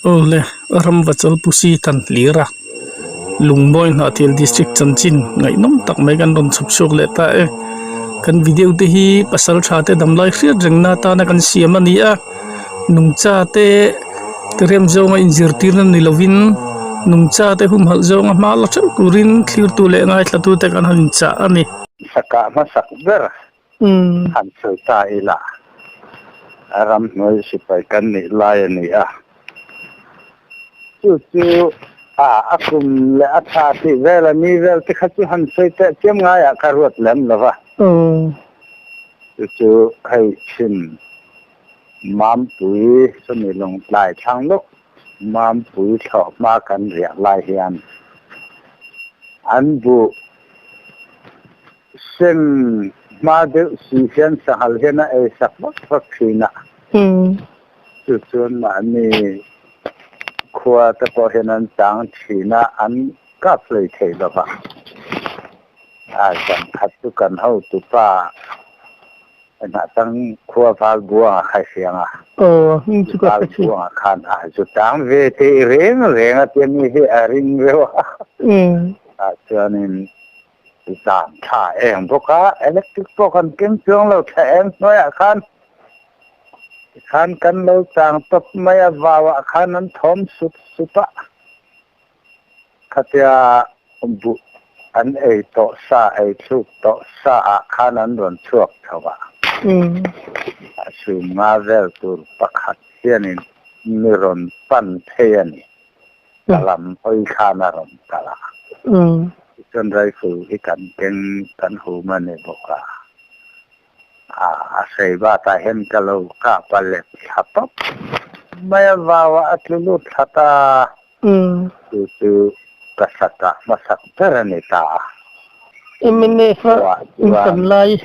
Aw le, Ramvachal Pusi tan hlir a, Lungmawi Hnahthial District chanchin ngaihnawm tak mai kan rawn chhawp chhuak leh ta e. Kan video te hi pasal tha te damlai hriat rengna atana kan siam a ni a, nungcha te tirem zawnga inzirtirna ni lovin nungcha te humhalh zawnga hma la theuh turin thlirtu leh ngaithlatu te kan han inchah a ni. Sakah hmasak ber han sawi ta ila, ramhnuai sipai kan nih lai a ni a. Chu chu a a kum leh a tha tih vel a ni vel te kha chu han sawi teh chiam ngaiah ka ruat lem lo va. Chu chu hei chhim Mampui chumi lungtlai thlang lawk Mampui thlawhhma kan riah lai hian an buh Seng hma deuh si hian sanghal hian a ei sak vak vak thin a. Chu chuan mahni khua te pawh hian an chang thin a, an kap hlei thei lo va. A zan khat chu kan hotupa hnah tang khua Valbuanga kha i hriang a. Valbuanga khan a zu tang ve teh reng reng a tia mi hi a ring reuh a. Tah chuanin Zan thla eng bawk a, electric pawh kan keng chuang lo thla eng hnuaiah khan tikhan kan lo chang tawp mai a, vauah khan an thawm sup sup a, khatia buh an ei tawh sa, ei thluk tawh sa ah khan an rawn chhuak chho a, a sum nga vel tur pakhat hianin mi rawn pan phei a ni. Ka lam hawi khan a rawn kal a. Tichuan rifle hi kan keng kan hum a ni bawk a. A sei batah hian ka lo kap a let thla tawp mai a, vauah a tlu lut thla ta. Chu chu ka sakah hmasak ber a ni ta a. MNF a intan lai.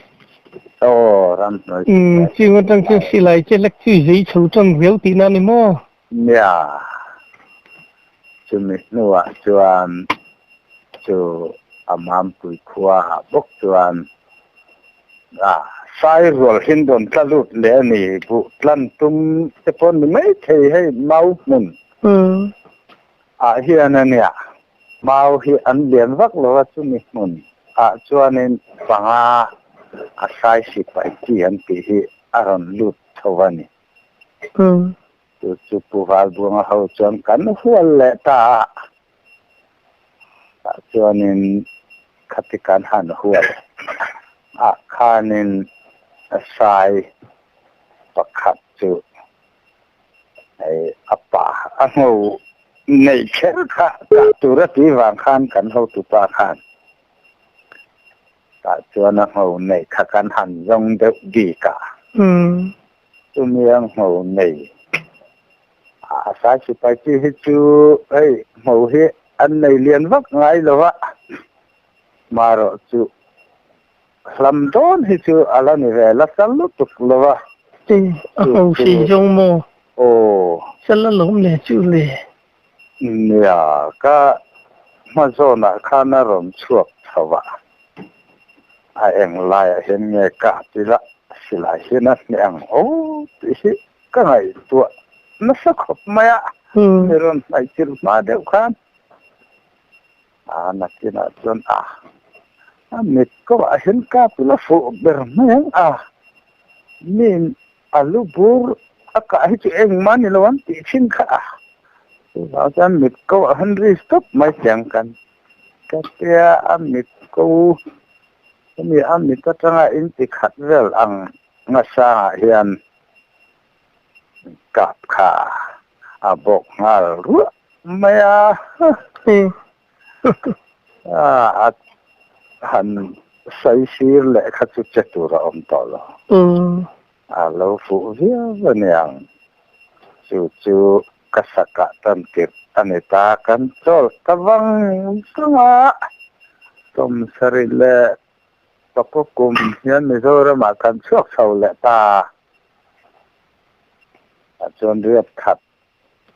Aw, ramhnuai silai. Chung atang chuan silai che lek chu i zei chho tan riau tihna a ni maw? Nia, chumi hnuah chuan chu a Mampui khua ah bawk chuan a sai rual hin rawn tla lut leh a ni, buh tlan tum te pawh ni maithei hei mau hmun ah hian a nia, mau hi an lian vak lo a chumi hmun ah chuanin panga a sai sipai chi an tih hi a rawn lut tho a ni. Chu chu Pu Valbuanga ho chuan kan hual leh ta a, tah chuanin khati kan han hual ah khanin sai pakhat chu hei a pa a ngho neih kher kha kah tur a tih vang khan kan hotupa khan Tah chuan a ngho nei kha kan han zawng deuh bik a. Chumi a ngho nei a sai sipai chi hi chu hei ngho hi an nei lian vak ngai lo a, marawh chu hlam dawn hi chu a la ni ve la sal lutuk lo a. A ngho sei zawng maw? Aw. Sal alawm le chu le. Nia, ka hma zawnah khan a rawn chhuak chho a, a eng laiah hian nge ka tila silai hian a hneh ang aw tih hi ka ngaihtuah nasa khawp mai a, mi rawn hnaihchilh hma deuh khan a nakinah chuan a a mit kawah hian ka tila fuh ber mai ang a, mi A lu bur a kah hi chu engmah ni lo an tih thin kha a, chuvang chuan mit ko a han ri stop mai chiang kan ka tia a mit ko hemi a mit atanga in ti khat vel ang ngasangah hian kap kha a bawk nghal ruah mai a, A han saisir leh kha chu che tur a awm tawh lo. A lo fuh viau a niang. Chu chu ka sakah tan tirh a ni ta. Kan chawl ta vang vang a. Sawmsarih leh Pakua kum hian Mizoramah kan chhuak chho leh ta. Chuan riat khat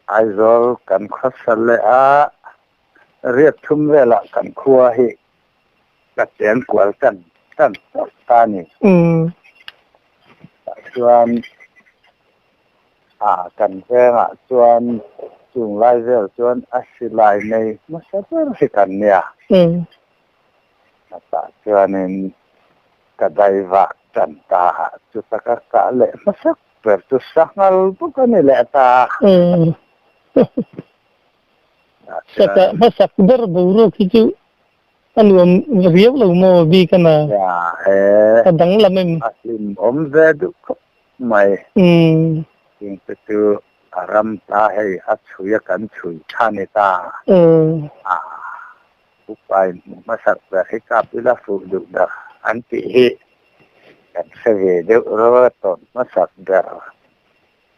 Aizawl kan khawsa leh a, riat thum velah kan khua hi ka cheng kual tan tan tawh ta a ni. Tah chuan ah kan vengah chuan. Chung lai vel chuan a silai nei hmasa ber hi kan nia. Chutah chuanin ka dai vak tan ta a, chuta ka kah leh hmasak ber chu sanghal bawk a ni leh ta. Sakah hmasak ber boruak hi chu a nuam riau lo maw bik a na? A danglam em? A hlimawm ve duh khawp mai. Chungte chu a ram ta hei a chhui a kan chhui tha ni ta. A upain hmuh hmasak ber hi kap ila fuh duh ber an tih hi kan hre ve deuh ro a tawn hmasak ber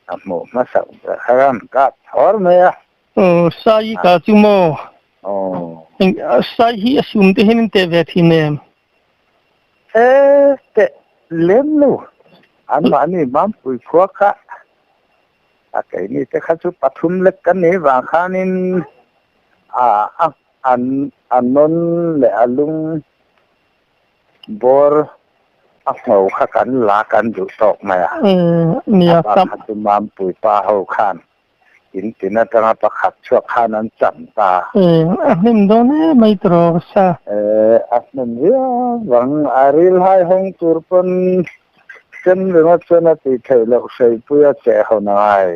a hmuh hmasak ber a ram kap thawr mai a. Aw Sai ka chu maw? Aw. Eng Sai hi a sum te hian in teh ve thin em? E teh lem lo. Anmahni Mampui khua kha a keini te kha chu pathum lek kan nih vang khanin a an a nawn leh a lung bawr a ngho kha kan la kan duh tawk mai a. Nia A bak kha chu Mampui pa ho khan in tin atanga pakhat chhuak khan an chan ta. A hnem dawn em mai tawh sa. A hnem viau vang a ril hai hawng tur pawn chem ringawt chuan a tih theih loh hreipui a cheh hawn a ngai.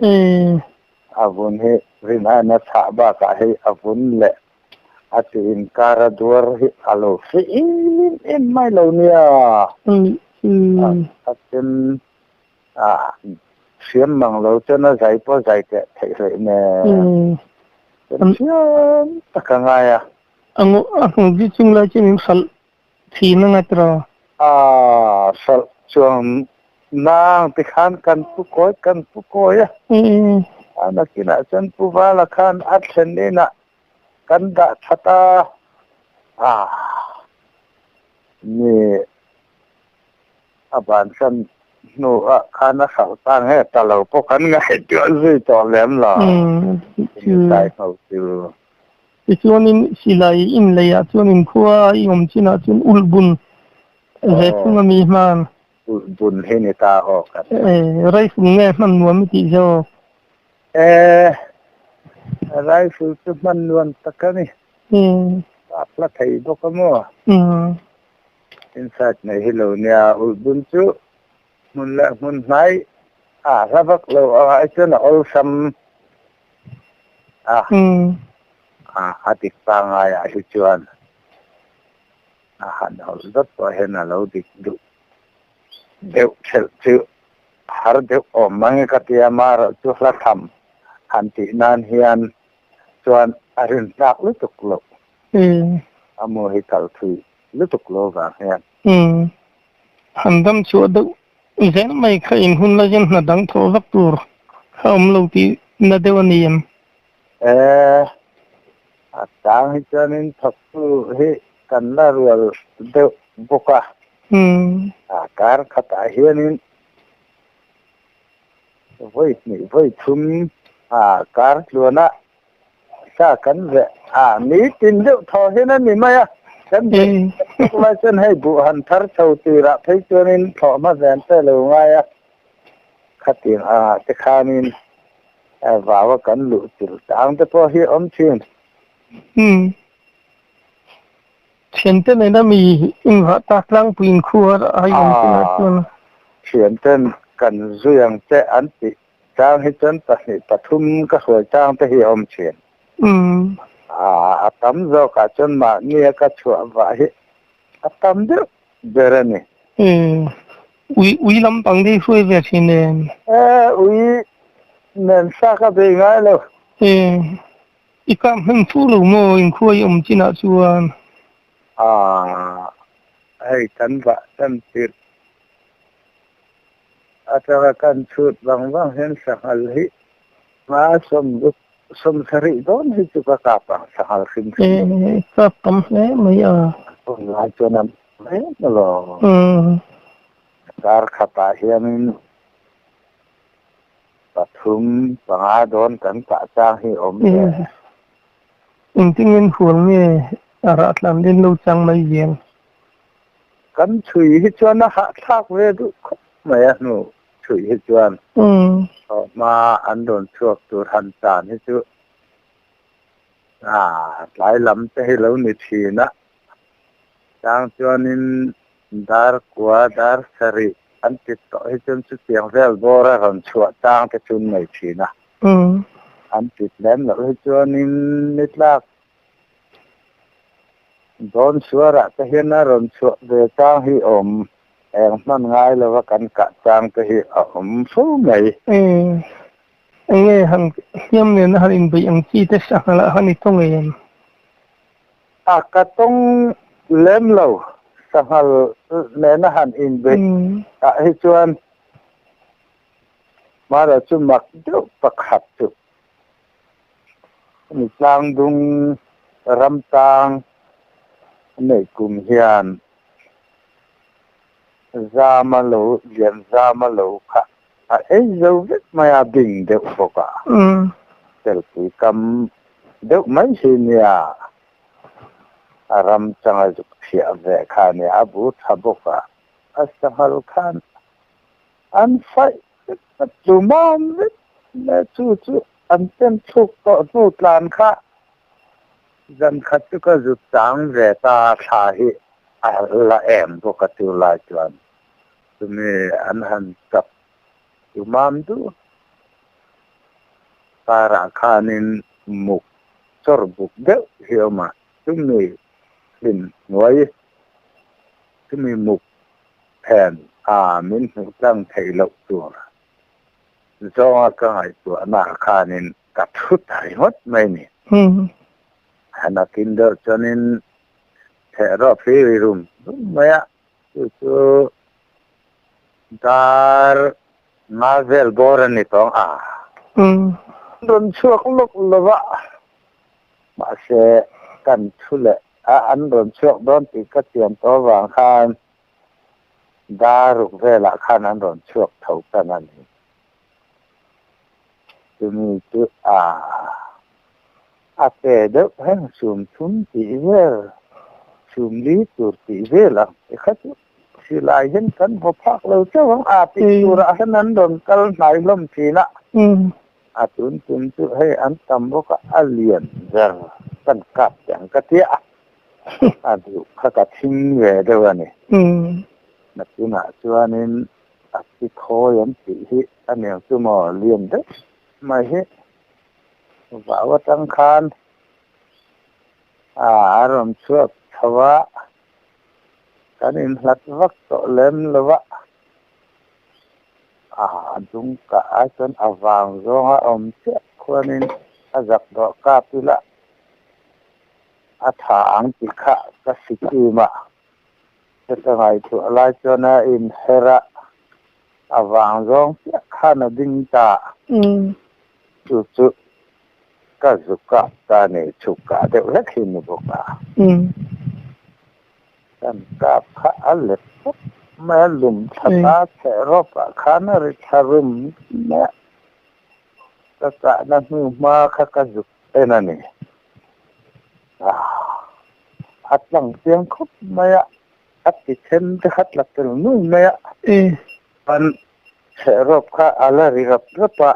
A vun hi rin aiin a chhah bakah hei a vun leh a ti inkar a duar hi a lo hre em em mai lo nia. A chem A hriam mang lo chuan a zai pawh zai teh theih hleih nen chuan hriam tak a ngai a. A ngaw zui chung lai chuan in hralh thin a ngat rawh. A hralh chuang nang ti khan kan pu kawi kan pu kawi a. A nakinah chuan Pu Vala khan a thlen inah kan dah that a. A ni. A bansan hnu ah khan a hralh ta nge ta lo pawh kan ngaihtuah zui tawh lem lo. Silai ho chu. Tichuanin silai inlei ah chuan inkhua i awm chin ah chuan ulh bun ve thung a mi hman. Ulh bun hi ni ta awk a. Rifle nge hman nuam i tih zawk? E, rifle chu hman nuam tak a ni. A hla thei bawk a maw? Inside nei hi lo nia, ulhbun chu hmun leh hmun hnai a hla vak lo ang ai chuan a awlsam a, a dik pangai ah hi chuan a han hawlh zat pawh hian a lo dik duh deuh thelh chu har deuh awm mang e ka ti a, amaherawh chu hla tham han tih nan hian chuan a rintlak lutuk loh. A maw hi kal thui lutuk lo vang hian. Umm. Han dam chhuah deuh zel mai kha in hun la hian hna dang thawh vak tur kha awm lo tih na deuh a ni em? E, a chang hi chuanin thawktu hi kan la rual deuh bawk a. Umm. A kar khatah hianin vawi hnih vawi thum a kar tluana Sa kan veh a, nitin deuh thaw hian a ni mai a, kan veh tuk lai chuan hei buh han thar chho tirah phei chuanin thlawhhma ven te lo ngai a, khatiang angah te khanin vau a kan luh chilh tang te pawh hi a awm thin. Umm. Thiante nena mi invah tak tlangpui inkhuar a hai awm chinah chuan. Thianten kan zui ang che an tih Chang hi chuan pahnih pathum ka hruai chang te hi a awm thin. A tam zawkah chuan mahnia ka chhuah vah hi a tam deuh ber a ni. Ui ui lampang te hi hruai ve thin em? E, ui nen sa ka bei ngai lo. E, i kap hnem fu lo maw inkhua i awm chinah chuan? A, hei kan vah chan tirh. Atanga kan chhut vang vang hian sanghal hi hma sawmsarih dawn hi chu ka kap ang sanghal hrim hrim. E kap tam hle mai a. Hun lai chuan a mai alawm. Kar khatah hianin pathum panga dawn kan kah chang hi awm ve. Engtin hual nge a rah tlan din lo chang mai zel. Kan chhui hi chuan a hahthlak ve duh khawp mai a hnu chhui hi chuan hma an rawn chhuak tur han tan hi chu. A tlai lam te hi lo ni thin a, chang chuanin dar kua dar sarih an ti tawh hi chuan chutiang vel bawr a rawn chhuah chang te chu an nei thin a. An ti tlem loh hi chuanin ni tlak dawn suarah te hian a rawn chhuah ve chang hi awm eng hman ngai lova kan kah chang te hi a awm fo mai. Enge han hliam nena han inbeih ang chi te sangha lah han i tawng ngei em? A ka tawng lem lo, sanghal nena han inbeih ah hi chuan Mara chu mak deuh pakhat chu hemi tlangdung ramtang neih kum hian zama lo lian zama lo kha a ei zo vek mai a, bing deuh bawk a, telpui kam deuh mai hi nia a ram changa zuk chhiah ve kha a nia, a bu tha bawk a, a sanghal khan an faih vek a, chu mam vek mai chu chu an pen thluk tawh hnu tlan kha zan khat chu ka zut chang ve ta, thla hi a la em bawk a chu lai chuan. Chumi an han chak chu mam duh karah khanin muk chawr buk deuh hi a awm a, chumi hlim hnuai chumi muk phen a min hmuh tlang theih loh tur zawnga ka ngaihtuahnaah khanin ka thu ta ringawt mai ni. Nakin deuh chuanin theh rawp hi ri rum rum mai a. Chu chu dar nga vel bawr a ni tawng a. Rawn chhuak lawk lo va, mahse kan thu leh a an rawn chhuak dawn tih ka chian tawh avang khan dar ruk velah khan an rawn chhuak tho tan a ni. Chumi chu a a pe deuh heng sum thum tih vel, sum li tur tih vel ang te kha chu silai hian kan haw phak lo chauh ang a tih turah hian an rawn kal hnai hlawm thin a. A tun tum chu hei an tam bawk a, a lian ber kan kap teh ang ka tia a, a duh kha ka thing ve deuh a ni. Nakinah chuanin A thi thawi an tih hi a niang chu maw lian deuh mai hi vau atang khan a a rawn chhuak chho a, kan inhlat vak tawh lem lo a, a dung kah ai chuan a vang zawng a awm chiah khuanin a zak dawh kap ila a tha ang tih kha ka sikkim a. Heta ngaihtuah lai chuan a inher a, a vang zawng chiah khan a ding ta. Chu chu ka zu kap ta ni, chhuk kah deuh hlek hi ni bawk a. Kan kap kha a let tawp mai a, lum thla ta chhe rawp ah khan a ri thla rum mai a. Ka kahna hnu hma kha ka zuk en a ni. A tlang chiang khawp mai a, a ti then te kha tla tel nuai mai a. Chuan chhehrawp kha a la ri rap rap a,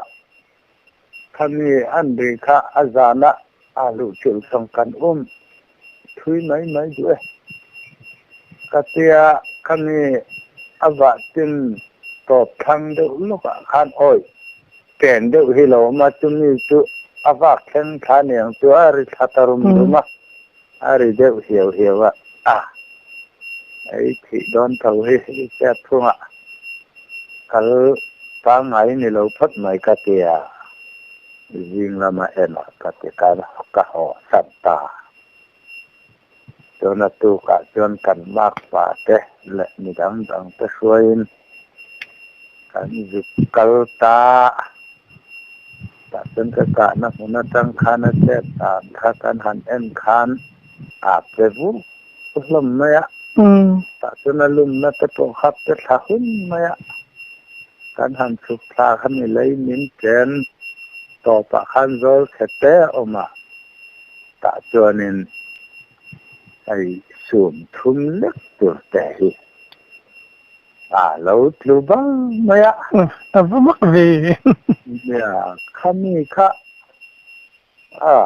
khami an ri kha a zana a luhchilh chawng kan um thui mai mai duh e. Ka tia khami a vah tin tawp thlang deuh lawkah khan awi Pen deuh hi lo awm a, chumi chu a vak thleng thla niang chu a ri thla ta rum rum a, a ri deuh hiau hiau a, a ei thih dawn tho hi i hriat thung a, kal pangngai ni lo phawt mai ka ti a, zing lama en ah ka ti ka ka haw san ta. Chuan a tukah chuan kan makpa te leh mi dang dang te hruaiin kan zuk kal ta a, tah chuan ka kahna hmun atang khan a chet dan kha kan han en khan a pe vur hlawm mai a, tah chuan a lumna te pawh kha pe thla hun mai a, kan han chhuk thla kha mi lei min chen tawpah khan zawl chhe te a awm a. Tah chuanin hei sum thum lek tur te hi a lo tlu bal mai a. A va mak ve. Nia, khami kha a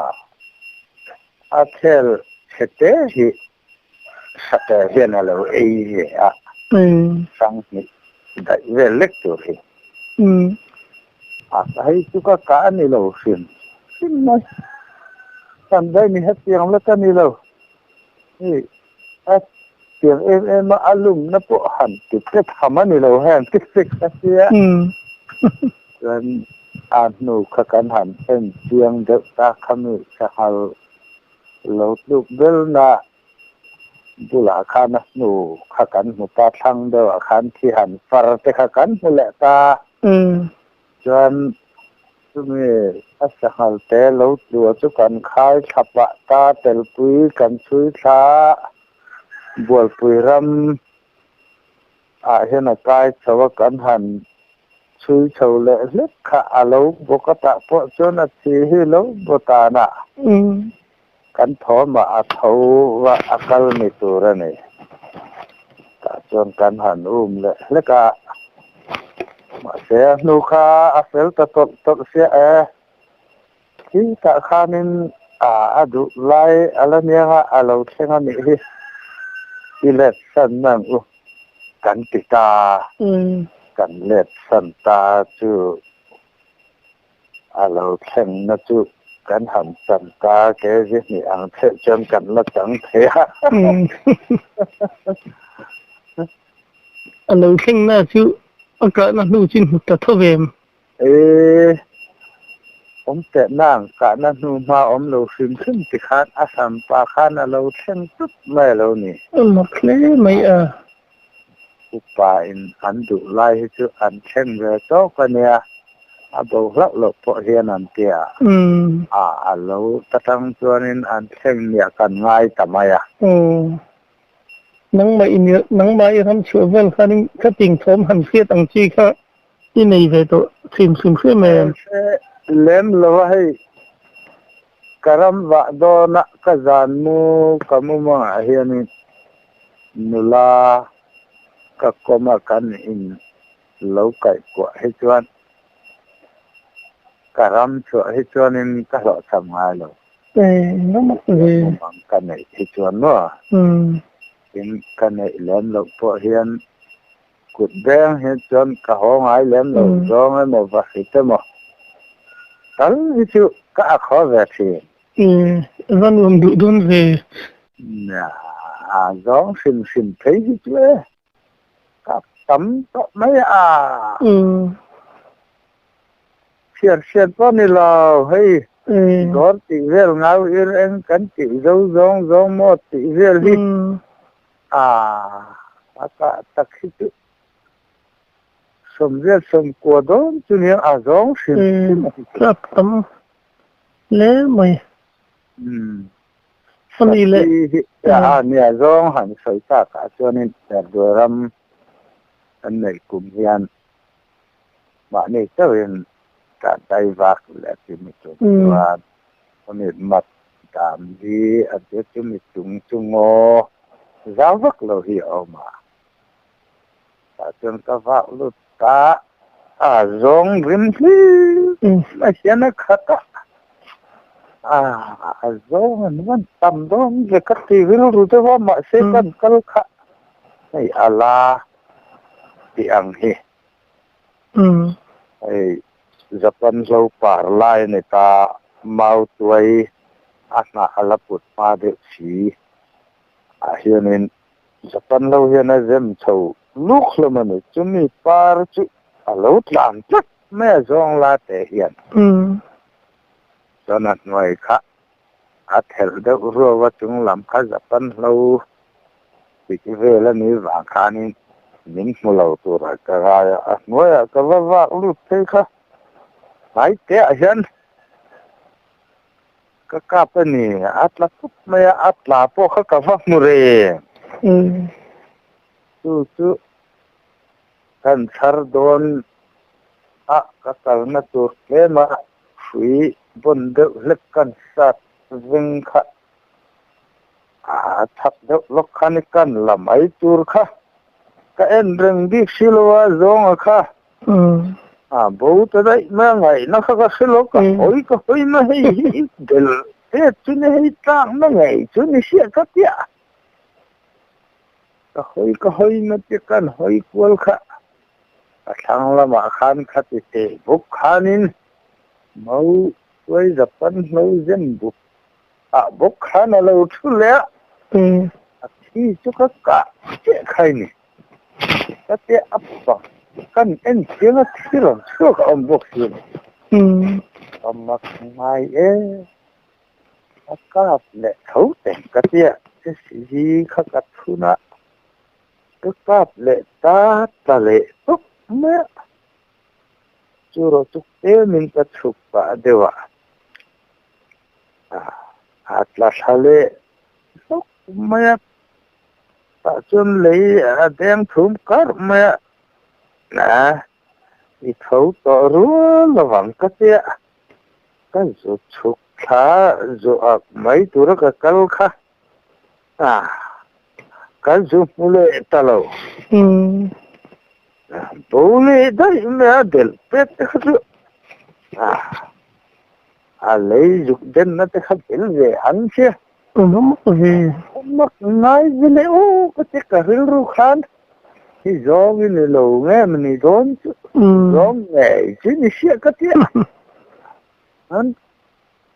A khel chhe te hi Sate hian a lo ei ve a, Sanghnih daih vel lek tur hi. A hei chu ka kah a ni lo hrim hrim mai. Kan daih ni hetiang lek a ni lo. Hei a tiang em em a a lumna pawh han ti te tham a ni lo heng ti fek a sia. Chuan a hnu kha kan han en chiang deuh ta khami sanghal lo tluk belna bulah khan a hnu kha kan hmu ta, thlang deuhah khan thi han far te kha kan hmu leh ta. Chuan chumi a sanghal te lo tlua chu kan khai thla pah ta, telpui kan chhui thla a, Bualpui ram ah hian a kai chho a, kan han chhui chho leh hlek kha a lo bawk a, tah pawh chuan a thi hi lo baw tan a, kan thawmah a tho va a kal ni tur a ni. Tah chuan kan han um leh hlek a, mahse a hnu kha a fel ta tawlh tawlh sia e. Khi tah khanin a duh lai a la niang a, a lo thleng a nih hi i let san nang u kan ti ta. Kan let san ta chu a lo thleng na chu kan han chan ta ke zi hnih ang chheh chuan kan la chang thei a. A lo thleng na chu a kahna hnu chu in hmu ta tho vem. E, awm teh nang, kahna hnu hma awm lo hrim hrim ti khan a sam pa khan a lo thleng tut mai a lo ni. A mak hle mai a. Upa in an duh lai hi chu an thleng ve tawk a nia, a bo hlauh loh pawh hian an ti a. A, a lo ta tang chuanin an thleng nia kan ngai ta mai a. Nangmah i nangmah i ram chhuah vel khanin ka tingthawm han hriat ang chi kha I nei ve tawh hrim hrim hrim em? Hre lem lo a hei, ka ram vah dawna ka zan mu ka mumangah hianin nula ka kawma kan in lo kaihkuah hi chuan ka ram chhuah hi chuanin ka hlawhchham ngai lo. Mumang ka neih hi chuan maw? Tin, ka neih lem loh pawh hian Kut beng hi chuan ka haw ngai lem lo zawng emaw va hrit emaw tal hi chu ka ak haw ve thin. I va nuam duh dawn ve. Nia, a zawng hrim hrim phei hi chu e, ka tam tawh mai a. Chhiar hriat pawh ni lo, hei dawr tih vel ngau ir eng kan tih zo zawng zawng maw tih vel hi. A, a kah tak hi chu sawmriat sawmkua dawn chu nia a zawng hrim hrim a hi chu. Tlak tam hle mai. Umm. Funny leh. Hi a nia zawng han sawi tak ah chuanin Perduai ram kan neih kum hian mahni chauhin tlan dai vak leh ti mi chung chuan Funny mat Dan hi a che chu mi chung chu ngaw zau vak lo hi a awm a, tah chuan ka vak lut ta a, zawng rim hlim mai hian a khat a, a zawng an van tam dawn ve ka ti rilru deuh a, mahse kan kal kha hei a la tih ang hi hei Japan zo par lai a ni ta, mau tuai a hnah a la put hma deuh si ah hianin Japan lo hian a zem chho luk hlawm a ni. Chumi par chu a lo tlan tlat mai a zawng la teh hian. Chuan a hnuai kha a thelh deuh ruau a chung lam kha Japan hlo tik vel a nih vang khanin min hmu lo turah ka ngai a, a hnuaiah ka va vak lut phei kha hnai teah hian ka kap a ni, a tla tup mai a, a tla pawh kha ka va hmu reng. Chu chu kan chhar dawn a ka kalna tur tlema hrui bawn deuh hlek kan sat veng kha a chak deuh lawk khan i kan la mai tur kha ka en reng bik si lo a zawnga kha a bo ta daih mai a ngaihna kha ka hre lo ka hawi ka hawi mai hei hi i bel. pet chu ni hei tlakna ngei chu ni hriat ka piah. Ka hawi ka hawi na te kan hawi kual kha ka thlang lamah khan khati teh bawk khanin mau tuai zapan hlo zen buk ah bawk khan a lo thu leh a, a thi chu ka kah chiah khai ni. Ka te a pang kan en chiang a thi rawn chhuak a awm bawk si lo. Ka mak ngai e, a kap leh tho teng ka tia SG kha ka thun a, ka kap leh ta ta leh tawp mai a. Chu rawh chu tlemin ka chhuk pah deuh a, a tla thla leh hlawk mai a. Tah chuan lei a deng thum karh mai a, a i tho tawh rual lovang ka tia, ka zu chhuk thla zuah mai tura ka kal kha a ka zu hmu leh ta lo. Bo leh daih mai a delh pek te kha chu a a lei zuk denna te kha bel ve han sia. Mak ve. Mak ngai ve le aw ka ti ka rilru khan hi zawng i ni lo nge maw ni dawn chu zawng ngei chu ni hriat ka ti a. An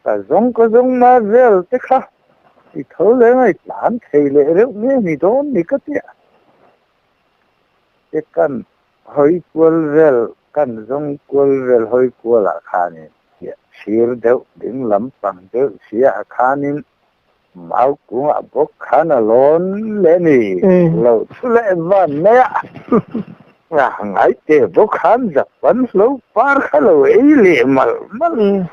ka zawng ka zawng ma vel te kha i tho leh ngai tlan thei leh reuh nge ni dawn ni ka ti a. Te kan Hawi kual vel kan zawng kual vel hawi kualah khanin sir deuh ding lampang deuh siah khanin mau kungah bawk khan a lawn leh ni lo thu leh van mai a, ngaite bawk khan Japan hlo par kha lo ei leh malh malh.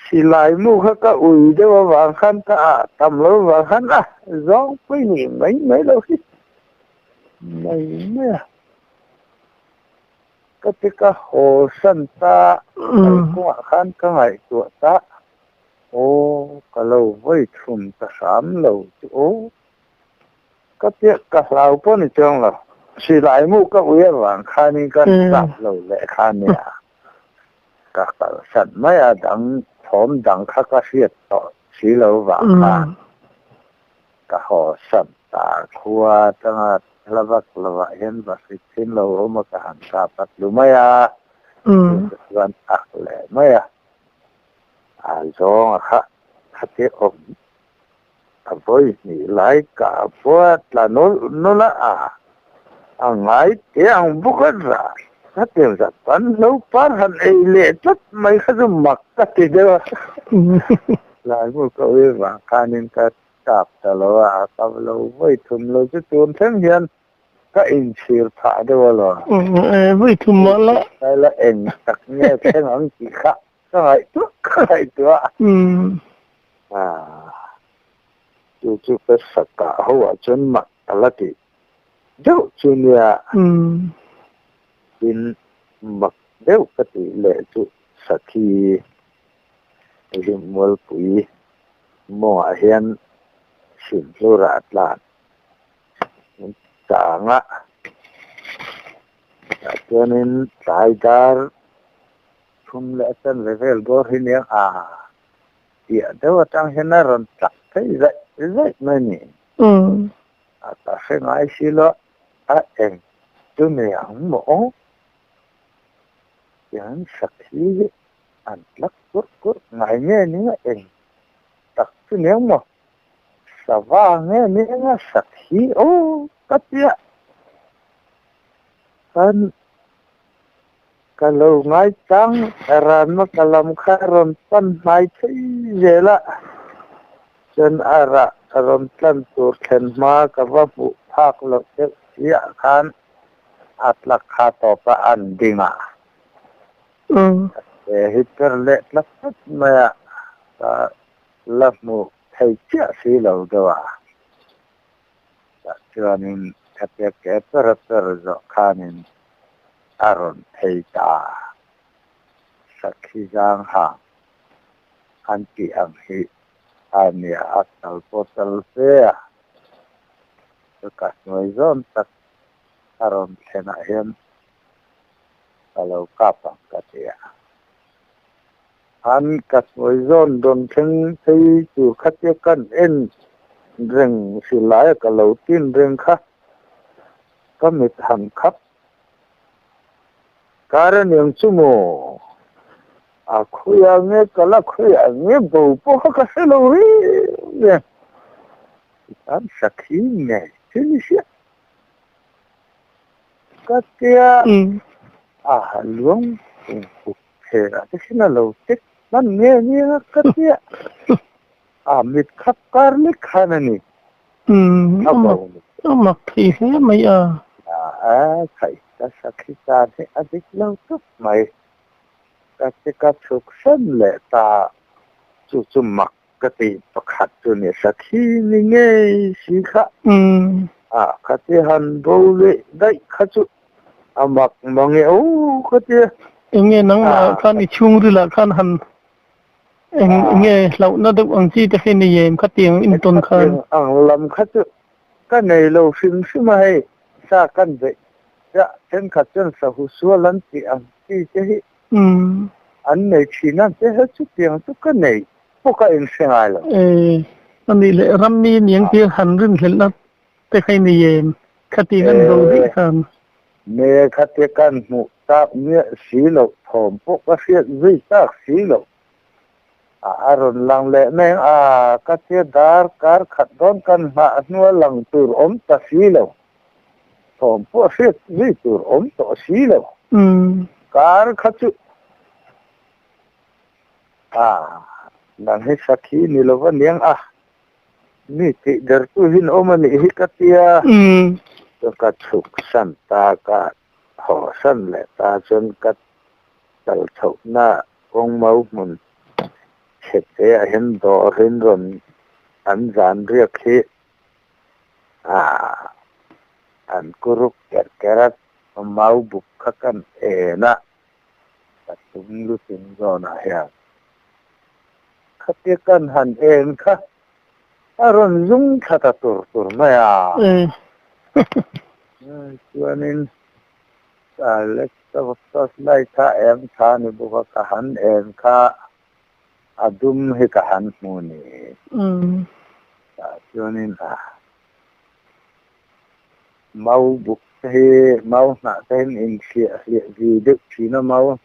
Silai mu kha ka ui deuh avang khan ka ah tam lo avang khan a zawng pawih nih mai mai lo hi. Mai mai a, ka ti ka haw san ta, kalkawngah khan ka ngaihtuah ta, aw ka lo vawi thum ta hram lo chu aw, ka tia ka hlau pawh ni chuang lo, silai mu ka ui avang khanin ka hlap lo leh kha nia, ka kalsan mai a, dang thawm dang kha ka hriat tawh si lo vang khan. Ka haw san ta khua atanga hla vak lovah hian va hrit thin lo awm a, ka han kap a tlu mai a, chu chuan ak leh mai a, a zawng a kha khati awm a vawi hnih lai ka pawh a tla nawlh nawlh a, a ngai teh ang bawk a za khatiang zat pan hlo par han ei leh tlat mai kha chu mak ka ti deuh a. Laimu ka ui vang khanin ka tap ta lo a, a kap lo vawi thum lo chu tun thleng hian ka inchhir phah deuh alawm. Vawi thum mah la. Kai la eng tak nge thleng ang tih kha ka ngaihtuah ka ngaihtuah. Chu chu ka sakah ho ah chuan mak ka la tih deuh chu nia. Tin mak deuh ka tih leh chu sakhi. Rimmualpui mawngah hian Sinhlurah a tlan chang a, tah chuanin tlai dar thum leh a chanve vel bawr hi nia a piah deuh atang hian a rawn tlak phei zaih zaih mai a ni. A ta hre ngai si lo a eng chu ni ang maw? Tiang sakhi An tlak kurh kurh ngai nge nia eng tak chu niang maw? Sava nge nia sakhi aw ka tia khan ka lo ngaichang ranma ka lam kha rawn pan hnai thei zel a, chuan a rah rawn tlan tur thlen hma ka va hmuh phak loh deuh chiah khan a tlak kha tawp a an ding a. He hi per leh tlat tlat mai a, ka la hmu thei chiah si lo deuh a. Tah chuanin hetia ke per a per zawh khanin a rawn phei ta. Sakhi zang hang an tih ang hi a nia, a tal pawh tal fe a, ka hnuai zawn tak a rawn thlenah hian ka lo kap ang ka ti a. Khan ka hnuai zawn rawn thleng phei tur khatia kan en reng silai a ka lo tin reng kha ka mit han khap kar a niang chu maw? A khawiah nge ka la khawiah nge bo pawh kha ka hre lo reng reng. Tichuan sakhi ngei thil i hriat ka tia a luang puk Phera te khin a lo tek hman nge nge a ka tia a mit khap kar lek khan a ni. A bo ni. A mak thei hle mai a. A khaih ka sakhi tan hi a dik lo tawp mai. Ka ti ka chhuk hrem leh ta chu chu mak ka ti pakhat chu ni sakhi ni ngei si kha. A ka ti han bo leh daih kha chu A mak mang e aw ka ti. Enge nangmah khan i chhungrilah khan han eng enge hlauhna deuh ang chi te khi nei em khatiang intawn khan? Khatiang ang lam kha chu ka nei lo hrim hrim a hei, sa kan beih chiah thenkhat chuan sahu sual an tih ang chi te hi an nei thin a, te he chutiang chu ka nei pawh ka inhre ngai lo. E, anih leh rammi niang tir han rinhlelhna Te kha i nei em? Khati kan bo daih khan. Me khati kan hmuh tak miah si loh thawm pawh ka hriat zui tak si loh. A a rawn lang leh mai ang a, ka tia dar kar khat dawn kan nghah hnua lang tur awm ta si lo. Thawm pawh hriat zui tur awm tawh si lo. Kar kha chu a lang hi sakhi ni lova niang a. Mi tih dertu hin awm a nih hi ka tia. Chuan ka chhuk san ta, ka haw san leh ta chuan ka kal chhohna kawng mau hmun chhe te ah hian dawr in rawn an zan riak hi ah an kuruk kerh kerh a, mau buk kha kan en a, ka tum lutin zawnah hian. Khatia kan han en kha a rawn zung thla ta tur tur mai a. Chuanin torchlight kha eng tha ni bawk a, ka han en kha a dum hi ka han hmu ni. Tah chuanin a mau buk te hi mau hnah te hian inhliah hliah vi deuh thin a mau.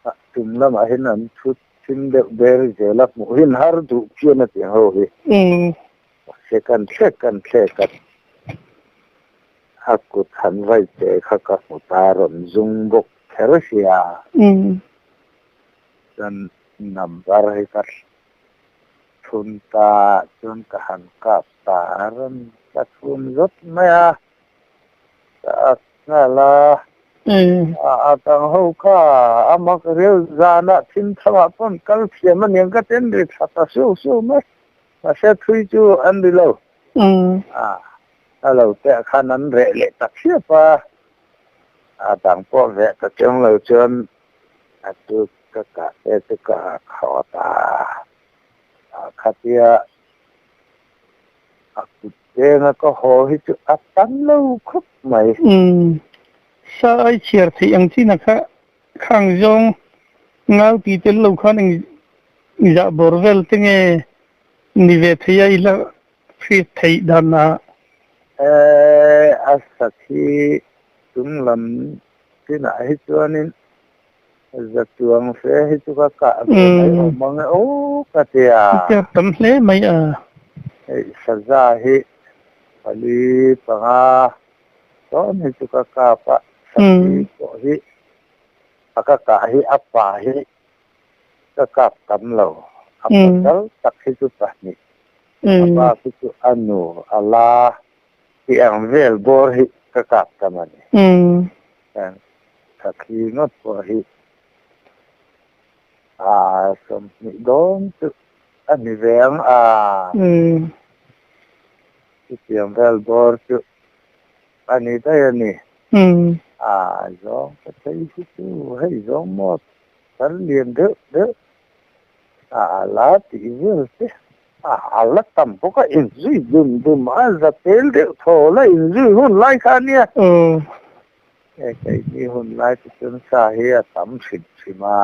A tum lamah hian an thu thim deuh ber zel a, hmuh hin har duh phian a tih ang ho hi. Mahse kan thlek kan thlek a, a kut han vai che kha ka hmu ta rawn zung bawk kher sia. Chuan number hi ka thun ta, chuan ka han kap ta a rawn tla chhun zawt mai a, ka ak nghal a. A dang ho kha a mak riau zanah thim thamah pawn kal thiam a niang ka ten ri thla ta siau siau mai. Mahse thui chu an ri lo. A lo te ah khan an reh leh ta khiap a. A dang pawh veh ta cheng lo chuan a chu ka kah te chu ka khaw ta. Khatia a kut Denga ka haw hi chu a tam lo khawp mai. Umm, sa ai chhiar theih ang chin a kha khang zawng ngau ti tel lo khan eng zah bawr vel te nge ni ve thei a i la hriat theih dan ah. Eh, a sakhi chung lam chinah hi chuanin za chuang fe hi chu ka kah ve mai awm ang e aw ka ti a. Ka tam hle mai a. Hei saza hi pali panga dawn hi chu ka kap a, sakhi pawh hi a ka kah hi a pa hi ka kap tam lo, a pasal tak hi chu pahnih, a bak hi chu a nu a la tih ang vel bawr hi ka kap tam a ni. Thakhi ngawt pawh hi a 20 dawn chu a ni ve ang a. Chutiang vel bawr chu a ni daih a ni. A zawng ka thei hi chu hei zawng maw thar lian deuh deuh a la tih vel te a la tam bawk a inzui dum dum a za tel deuh thaw la inzui hun lai kha a nia. He keini hun lai te chuan sa hi a tam hrim hrim a.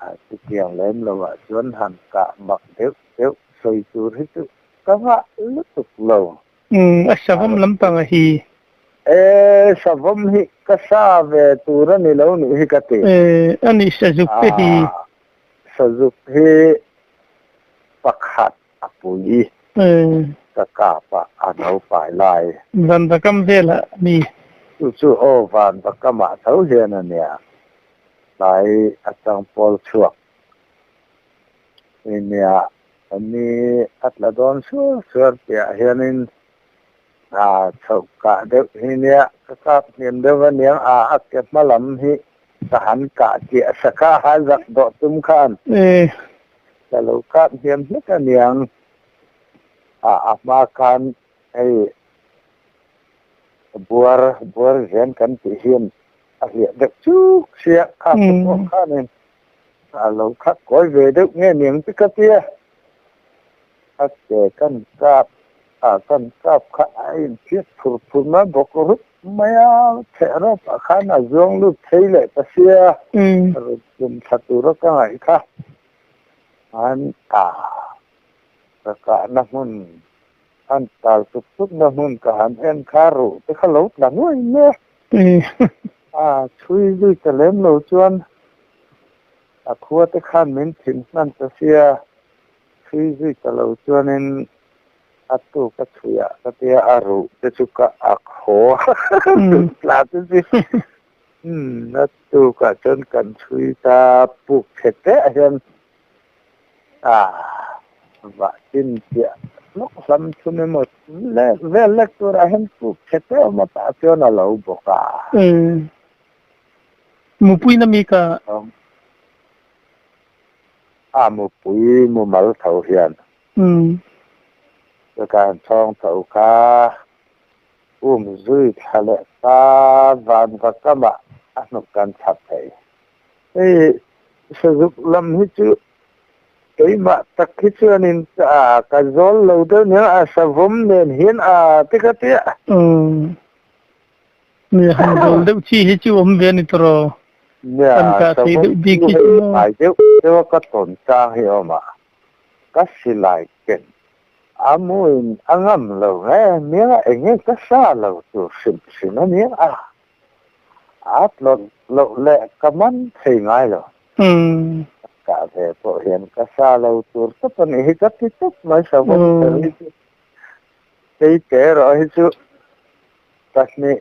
A chutiang lem lovah chuan han kah mak deuh deuh sawi tur hi chu ka ngah lutuk lo. Umm a savawm lampang a hi. E savawm hi ka sa ve tur a ni lo nih hi ka ti. E a nih sazuk te hi. Sazuk hi pakhat a pui. E. Ka kap a, a no pai lai. Vanvakam velah a ni. Chu chu aw vanvakamah tho hian a nia. Tlai atang pawl chhuak nia ni a tla dawn suar suar tihah hianin a chhoh kah deuh hi nia ka kap hniam deuh a niang a a ke hma lam hi ka han kah chiah sak a a zak dawh tum khan ka lo kap hniam hlek a niang a a hma khan hei buar buar zen kan tih hian A hliah deuh chuk sia, kha te pawh khanin a lo khat kawi ve deuh nge niang chu ka tia. A ke kan kap a kan kap kha a inphiat phur phur mai bawk rup mai a, chheh rawp ah khan a zuang lut thei leh ta sia, rawn tum thla tura ka ngaih kha an a ka kahna hmun An tal tup tup na hmun ka han en kha ruh te kha lo tla nuai mai a. A chhui zui ta lem lo chuan a khua te khan min thim hman ta sia, chhui zui ta lo chuanin a tuk a chhui ah ka tia a ruh te chu ka ak haw a, ruh tla te chu umm a tuk ah chuan kan chhui ta puk chhe teh ah hian A vah chin chiah hlawk hlam thum emaw vel lek turah hian puk chhe teuh emaw tah chuan a lo bawk a. Umm. Mupui na mi ka. A mupui mumal tho hian. Umm. Ka han chhawng tho kha um zui thla leh ta van va kamah a hnuk kan chhap thei. Hei sazuk lam hi chu keimah tak hi chuanin a ka zawl lo deuh nia a savawm nen hian a ti ka tia. Umm. Nia han zawl deuh chi hi chu awm ve a ni tawh. Nia Kan kah thei savawm deuh bik chu hi hei chu maw. hnai deuh deuh a ka tawn chang hi a awm a, ka silai ken a muin a ngam lo nge nia eng nge ka sa lo tur hrim hrim a nia a. A tlawt loh leh ka man thei ngai lo. Ka kah ve pawh hian ka sa lo tur tawp a nih hi ka ti tawp mai savawm kher hi chu. Keite erawh hi chu pahnih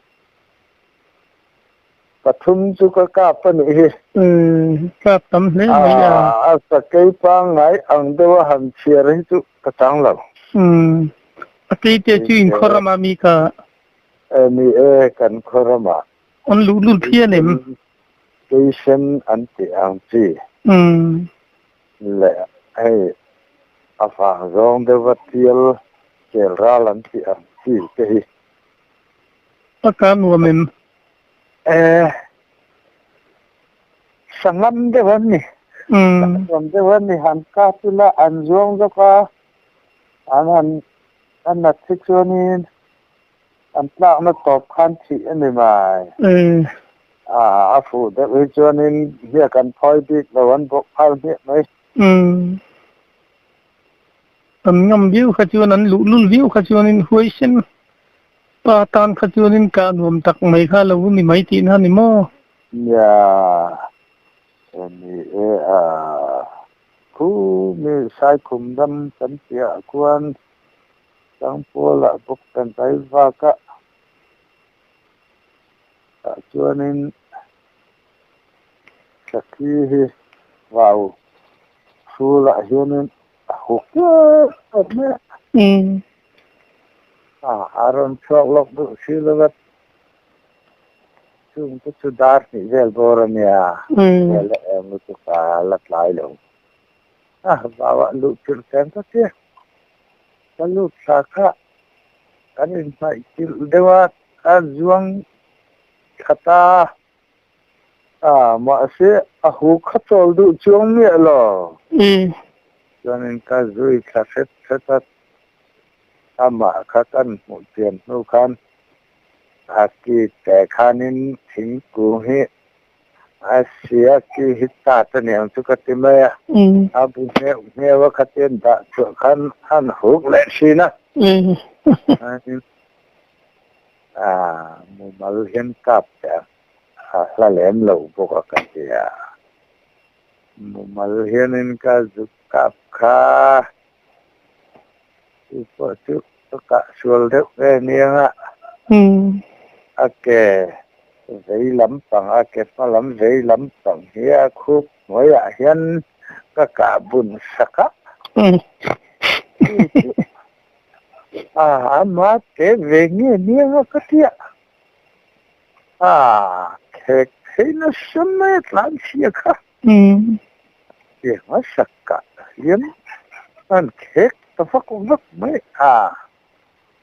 pathum chu ka kap a nih hi. Kap tam hle mai a. A sakei pangngai ang deuh a han chhiar hi chu ka chang lo. A keite chu inkhawr rama mi ka E ni e, kan khaw ramah. An luhlul phian em? Keisen an tih ang chi. Leh hei a vang zawng deuha tial kel ral an tih ang chi te hi. A ka nuam em? E, sangam deuh an ni. Sangam deuh an ni, han kap ila an zuang zawk a, an han a nat hi chuanin An tlakna tawp khan thih a ni mai. A fuh deuh hi chuanin hniak an phawi bik lo, an bawk phal hmiah mai. Umm. An ngam viau kha chuan, an luhlul viau kha chuanin huaisen pa tan kha chuanin kah nuam tak mai kha lo ni mai tihna a ni maw? Nia, ni e a, khu mi Saikhum dam kan tihah khuan Tlangpualah bawk kan tlai vak a, tah chuanin Sakhi hi vau hrulah hianin a huk em em mai a. A rawn chhuak lawk duh si lo va, chung te chu dar hnih vel bawr a nia, vel a eng lutuk a la tlai lo. A vauah luh chilh teng ta che. Ka lut thla kha kan inhnaih chilh deuh a, a zuang thla ta a, mahse a hu kha chawl duh chuang miah lo. Chuanin ka zui thla hret hret a, amah kha kan hmuh chian hnu khan a ki te khanin thingkung hi. A sia ki hi ta ta niang chu ka ti mai a. A bu ngheuh ngheuh a khatin dah chhuah khan an huk leh thin a. A mumal hian kap teh ang a hla lem lo bawk a ka ti a. Mumal hianin ka zuk kap kha chu pawh chu ka kah sual deuh ve niang a. A ke vei lampang a ke hma lam vei lampang hi a khup hnuaiah hian ka kah bun sak a. Chu chu a ama te ve nge niang a ka tia. A khek phei nasa mai a tlan chhia kha. Tiang a sak kah hian an khek ta vak vak mai a,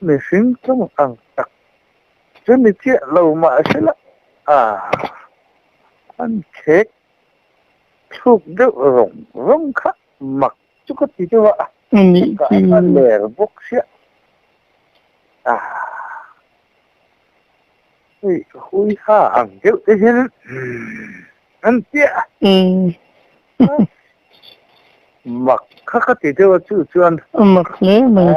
mihring tawng ang tak chu ni chiah lo mah sela a, an khek thluk deuh rawng rawng kha mak chu ka ti deuh a, ka kah a ler bawk sia a. Hei hui ha ang deuh te hian an tia mak kha ka ti deuh a chu chuan a mak hle mai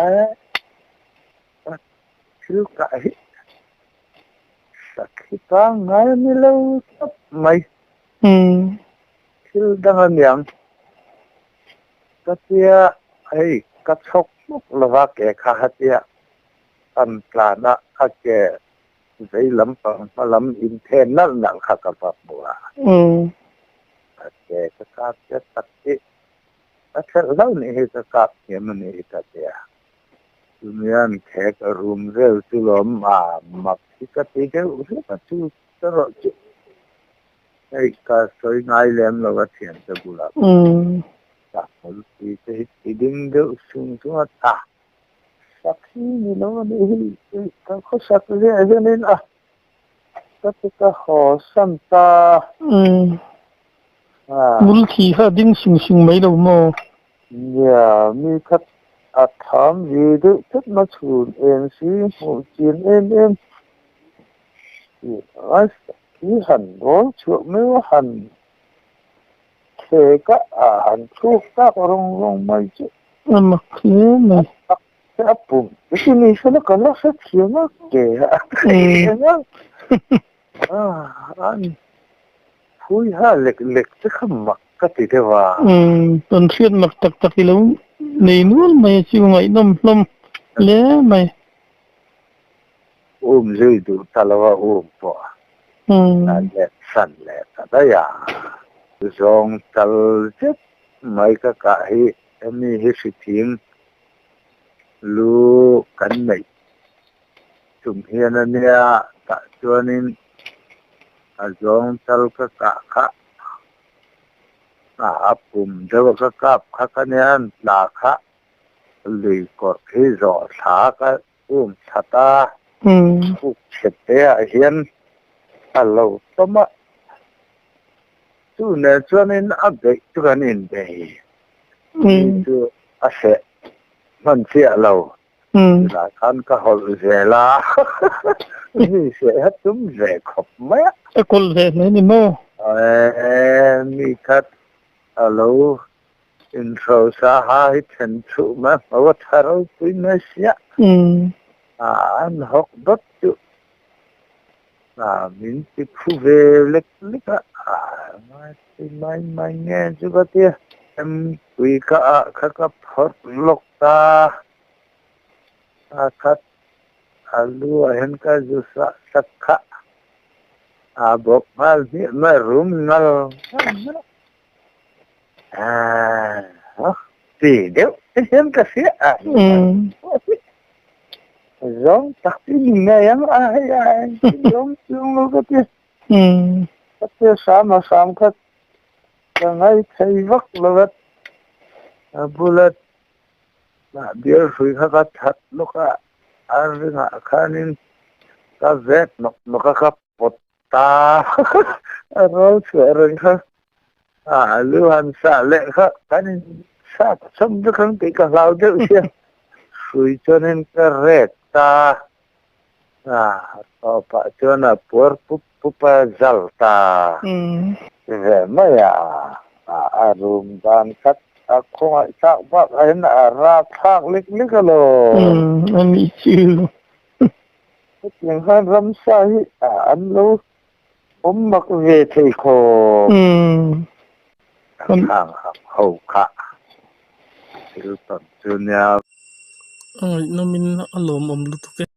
thil kah hi sakhi pangngai a ni lo tawp mai thil dang a niang ka tia hei ka chhawk hmuk lova ke kha ha tia An tlan a, a ke vei lampang hma lam inthen nalh nalh kha ka va hmu a. A ke ka kap chiat tak hi ka thelh hlauh nih hi ka kap thiam a nih hi ka ti a. Chumian khek a rum vel chu lawm a mak hi ka ti deuh hlek a chu erawh chu hei ka sawi ngai lem lo a thiante bulah ka hmulpui te hi ti ding deuh sung sung a ta. Sak hi ni lo a nih hi ka khawsak ziah hianin a ka ti ka haw san ta. Bul thi kha a ding sing sing mai lo maw? Nia, mi kha a tham ve deuh tlat na chhun eng si hmuh chian em em hi han rawl chhuah meuh a han Khek a a han thluk tak rawng rawng mai chu. A mak hle mai. A pum te chu ni sela ka la hre thiam a ke a eng a an phui ha lek lek te kha mak ka ti deuh a. Kan hriat mak tak tak i lo nei nual mai a chu ngaihnawm hlawm hle mai. Um zui duh ta lo a um pawh a let san leh ta daih a. Zawng tal zet mai ka kah hi hemi hi hrithing lu kan neih tum hian a nia tah chuanin a zawng tal ka kah kha a pum deuh a ka kap kha ka nia an tla kha lui kawrh hi zawh thla ka Um that a, puk chhe te ah hian a lo tawm a, chu nen chuanin a beih chu kan inbei mi chu a hreh hman chiah lo, chulai khan ka hawlh zel a, mi hreh ha tum ve khawp mai a. A kawlh ve hle ni maw? Ae, mi khat a lo Inhrosa ha hi then thuh mai hmo a tha ropui mai sia. An hawk dawt chu min ti phu ve lek lek a, ngai ti mai mai nge chu ka tia. Pui ka ah kha ka phawrh lawk ta, a khat a lu ah hian ka zu sah sak kha a bawk nghal hmiah mai rum ngal ngal mai. Ti deuh te hian ka hria a. Zawng tak ti ni ngei ang a hei a zawng chuang lo ka ti. Ka tia hram a hram kha ka ngai thei vak lo a. A bula bial hrui kha ka that lawk a, a ringah khanin ka vet nawk nawk a ka pawt Ta a rawl chhuah reng kha a lu han sah leh kha kan in sat chawm vek ang tih ka hlau deuh sia hrui chuanin ka rek ta a tawpah chuan a puar pup pup a zal ta. Ti ve mai a, a rum dan khat a khawngaih thlak bak aiin a rap thlak lik lik alawm. Umm a nih chu. Hetiang khan ramsa hi an lo awm mak ve thei khawp. Umm. Kan hang hang ho kha thil tawn chu nia. A ngaihnawmin a lawmawm lutuk e.